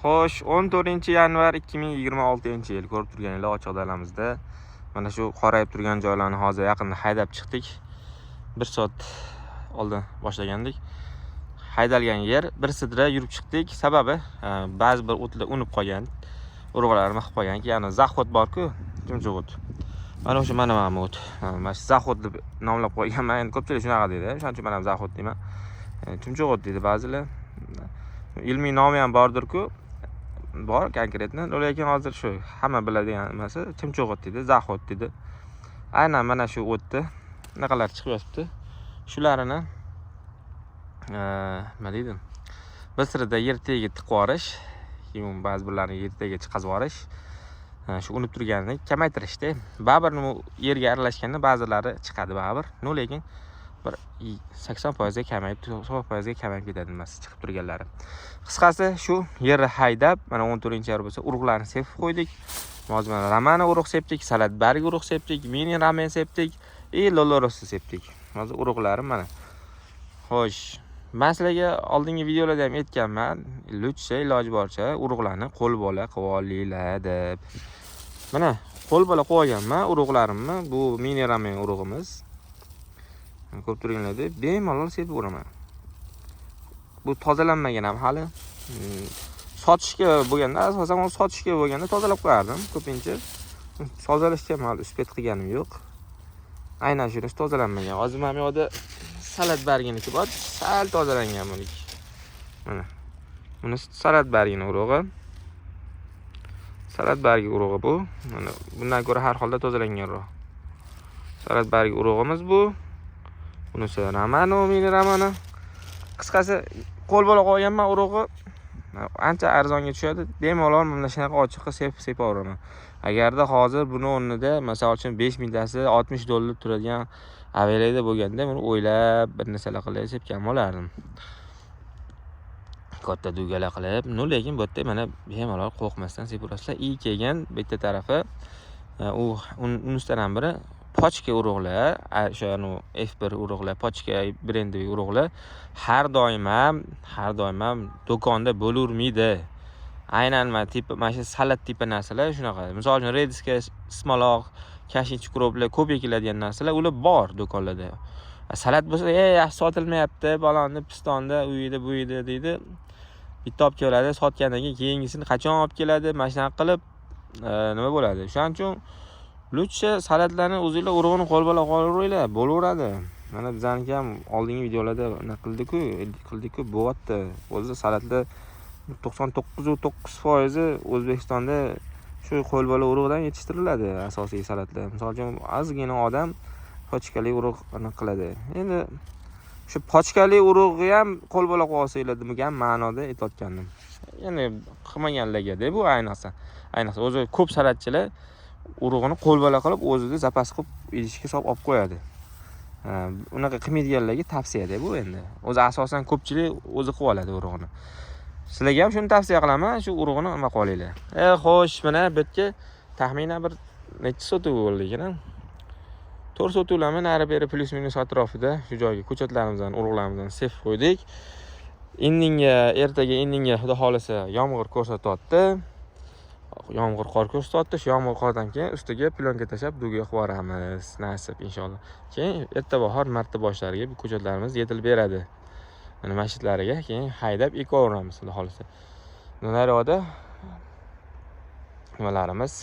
Xo'sh, 14 yanvar 2026-yil, ko'rib turganinglar, ochiq dalamizda mana shu qorayib turgan joylarni hozir yaqinda haydab chiqdik. 1 soat oldin boshlagandik. Haydalgan yer bir sidra yurib chiqdik. Sababi ba'zi bir o'tlar unib qolgan, urug'lar nima qilib qolgan, ya'ni заход bor-ku, chumchuq o't. Mana o'sha, mana bu o't. Mana shu заход deb nomlab qo'yganman. Endi ko'pchilik shunaqa deydi. O'shaning uchun men ham заход deyman. Chumchuq o't deydi ba'zilar. Ilmiy nomi ham bordir-ku. Bor конкретно, lekin hozir shu hamma biladigan nimasi chumchuq o't deydi, заход deydi. Aynan mana shu o'tni bunaqalar chiqib yotibdi. Shularini nima deydi? Bir sirida yer tagiga tiqib yuborish, keyin ba'zi birlarini yer tagiga chiqazib yuborish, shu unib turganini kamaytirishda. Baribir nima yerga aralashganda ba'zilari chiqadi baribir. Но lekin bir 80% ga kamayib, 90% ga kamayib ketadi nimasi chiqib turganlari. Qisqasi, shu yerni haydab, mana 14-yanvar bo'lsa, urug'larni sepib qo'ydik. Hozir mana Romano urug' sepdik, salat bargi urug' sepdik, mini ramen sepdik и Lolorosa sepdik. Hozir urug'lari mana. Xo'sh, men sizlarga oldingi videolarda ham aytganman, лучше iloji boricha urug'larni qo'lbola qilib olinglar deb. Mana qo'lbola qilib olganman urug'larimni. Bu mini ramen urug'imiz. Ko'rib turganlaridek, bemalol sepib uraman. Bu tozalanmagan ham hali. Sotishga bo'lganda, asosan uni sotishga bo'lganda tozalab qo'yardim ko'pincha. Tozalashga ham hali успеть qilganim yo'q. Aynan shunisi tozalanmagan. Hozir mana bu yoqda salat barginiki bor, sal tozalangan buniki. Mana. Bunisi salat bargini urug'i. Salat bargi urug'i bu. Mana bundan ko'ra har holda tozalanganroq. Salat bargi urug'imiz bu. Bunisi Romano, mini Romano. Qisqasi, qo'lbola qo'yganman urug'i. Ancha arzonga tushadi. Bemalol mana shunaqa ochiqqa sepib sepaveraman. Agarda hozir buni o'rnida, misol uchun, 5 mingtasi 60 dollar turadigan Aveleda bo'lganda, buni o'ylab bir narsalar qilib sepgan bo'lardim. Katta dugalar qilib. Но lekin bu yerda mana bemalol qo'rqmasdan sepaverasizlar. И keyin bitta tarafi, u unisidan ham biri пачка urug'lar, o'sha F1 urug'lar, пачка брендовый urug'lar har doim ham do'konda bo'lavermaydi. Aynan mana типа mana shu salat типа narsalar shunaqa. Misol uchun, rediska, ismaloq, кашничный укроп lar ko'p ekiladigan narsalar, ular bor do'konlarda. Salat bo'lsa, "Ey, yaxshi sotilmayapti, palonni pistonda, u yerda, bu yerda", deydi. Bitta olib keladi, sotgandan keyin keyingisini qachon olib keladi, mana shunaqa qilib nima bo'ladi. O'shaning uchun лучше salatlarni o'zinglar urug'ini qo'lbola qolaveringlar, bo'laveradi. Mana bizaniki ham oldingi videolarda anaqa qildik-ku, bo'lyapti. O'zi salatlar 99,9%i O'zbekistonda shu qo'lbola urug'dan yetishtiriladi asosiy salatlar. Misol uchun, ozgina odam пачка li urug' anaqa qiladi. Endi shu пачка li urug'ni ham qo'lbola qilib olsanglar degan ma'noda aytayotgandim. Ya'ni qilmaganlarga-da bu ayniqsa. Ayniqsa o'zi ko'p salatchilar urug'ini qo'lbola qilib, o'zida запас qilib, idishga solib olib qo'yadi. Unaqa qilmaydiganlarga tavsiyada bu endi. O'zi asosan ko'pchilik o'zi qilib oladi urug'ini. Sizlarga ham shuni tavsiya qilaman, shu urug'ini nima qilib olinglar. Xo'sh, mana bu yerga taxminan bir necha sotuv bo'ldi ekan? 4 sotuvlarmi, nari beri плюс минус atrofida shu joyga ko'chatlarimizdan, urug'larimizdan sepib qo'ydik. Indinga, ertaga indinga xudo xolasa yomg'ir ko'rsatyapti. Yomg'ir, qor ko'rsatyapti. Shu yomg'ir qordan keyin ustiga plyonka tashlab duga qilib yuboramiz, nasib inshaalloh. Keyin erta bahor, marta boshlariga bu ko'chatlarimiz yetilib beradi. Mana mashitlariga keyin haydab ekaveramiz xudo xolasa. Naryoqda nimalarimiz,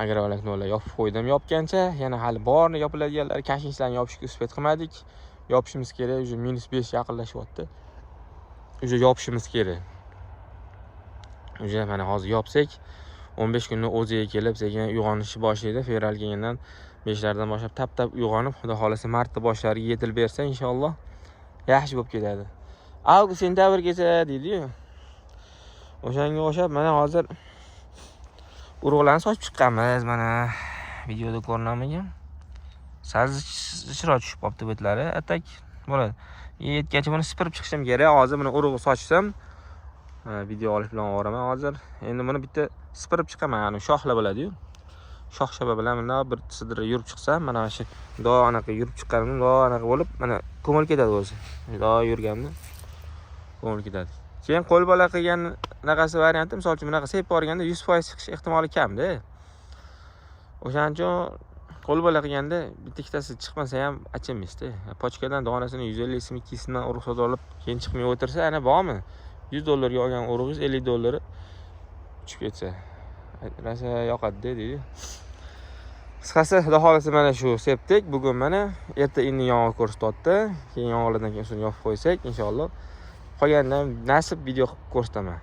агроволокно lar yopib qo'ydim yopgancha. Yana hali borini yopiladiganlar, кашнич larni yopishga успеть qilmadik, yopishimiz kerak. Уже -5 yaqinlashyapti, уже yopishimiz kerak. Уже mana hozir yopsak, 15 kunni o'ziga kelib, sekin uyg'onishni boshlaydi. Fevral kelgandan 5lardan boshlab tap tap uyg'onib, xudo xohlasa, martda boshlariga yetilib bersa, inshaalloh, yaxshi bo'lib ketadi. Avgust, sentyabr kelsa deydiyu, o'shanga o'xshab mana hozir urug'larni sochib chiqqanmiz. Mana videoda ko'rinamikan, sal zichroq tushib qolibdi betlari, а так bo'ladi. Yetgancha buni sipirib chiqishim kerak. Hozir buni urug'i sochsam, video olish bilan boraman hozir. Endi buni bitta sipirib chiqaman. Ani shoxla bo'ladiyu, shox-shaba bilan bundoq bir sidra yurib chiqsam, mana shu mundoq anaqa yurib chiqqanimda, mundoq anaqa bo'lib, mana ko'milib ketadi o'zi. Mundoq yurganda ko'milib ketadi. Keyin qo'lbola qilgan anaqasi varianti, misol uchun, bunaqa sepib yuborganda 100% chiqish ehtimoli kamda. O'shaning uchun qo'lbola qilganda bitta ikkitasi chiqmasa ham achinmaysizda. Пачка dan donasini 150 so'm, 200 so'mdan urug' sotib olib, keyin chiqmay o'tirsa, ana bormi, 100 dollarga olgan urug'ingiz 50 dollari uchib ketsa, rosa yoqadida deydi. Qisqasi, xudo xohlasa, mana shu sepdik bugun. Mana erta indin yomg'ir ko'rsatyapti. Keyin yomg'irlardan keyin suvni yopib qo'ysak, inshaalloh, qolganidan nasib video qilib ko'rsataman.